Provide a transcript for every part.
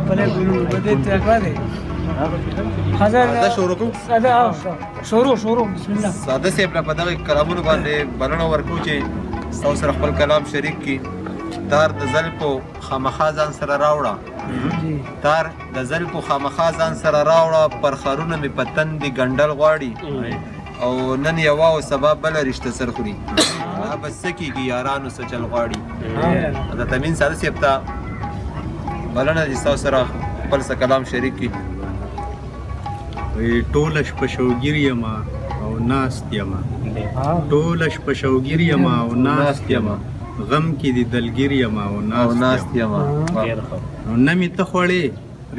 بله ګلو بده تکړه دی. ساده شروع کوو. ساده شروع شروع، بسم الله. ساده صاحب له په دغه کلامونو باندې بلنه ورکوو چې ستاسو سره خپل کلام شریک کړي. تار د زلفو خامخا ځان سره راوړه، تار د زلفو خامخا ځان سره راوړه، پر خرونه مې په تن دي ګنډل غواړي، او نن یوه او سبا بله رشته سر خوري، دا به څه کېږي یارانو څه چل غواړي. حضرت امین ساده صاحب ته بلنه چې ستاسو سره خپل څه کلام شریک کړي. ټوله شپه شوګیر یم او ناست یم، ټوله شپه شوګیر یم او ناست یم، غم کې دي دلګیر یم او ناست یم. نه مې ته خوړې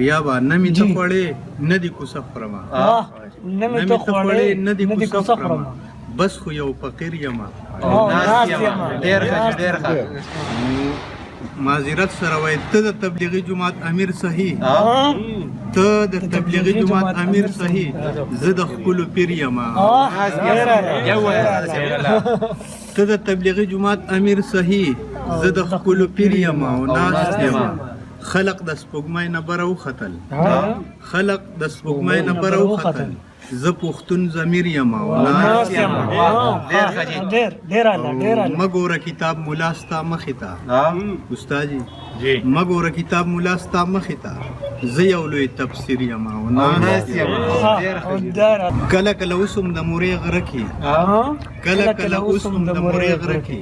ریابا، نه مې ته خوړې نه دي کوڅه خورم، نه مې ته خوړې نه دي کوڅه خورم، بس خو یو فقیر یم او ناست یم. ډېر ښه، ډېر ښه. معذرت سره وای، ته د تبلیغي جماعت امیر صحیح، ته د تبلیغي جماعت امیر صحیح، زه د خپل پیر یم. ته د تبلیغي جماعت امیر صحیح، زه د خپل پیر یم او ناست یم. خلق د سپوږمۍ نه بره وختل، خلق د سپوږمۍ نه بره وختل، زه پښتون ضمیر یم او ناست یم. ډېر ډېر اعلی، ډېر اعلی. مه ګوره کتاب مولا ستا مخې ته، استاد جي مه ګوره کتاب مولا ستا مخې ته، زه یو لوی تفسیر یم او ناست یم. کله کله اوس هم د مورې غره کې، کله کله اوس هم د مورې غره کې،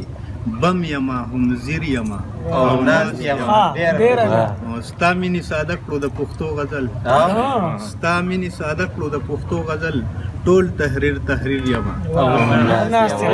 بم یم هم زیر یم او ناست یم. ستا مینې ساده کړو د پښتو غزل، ستا مینې ساده کړو د پښتو غزل، ټول تحریر تحریر یم. او ناست یم.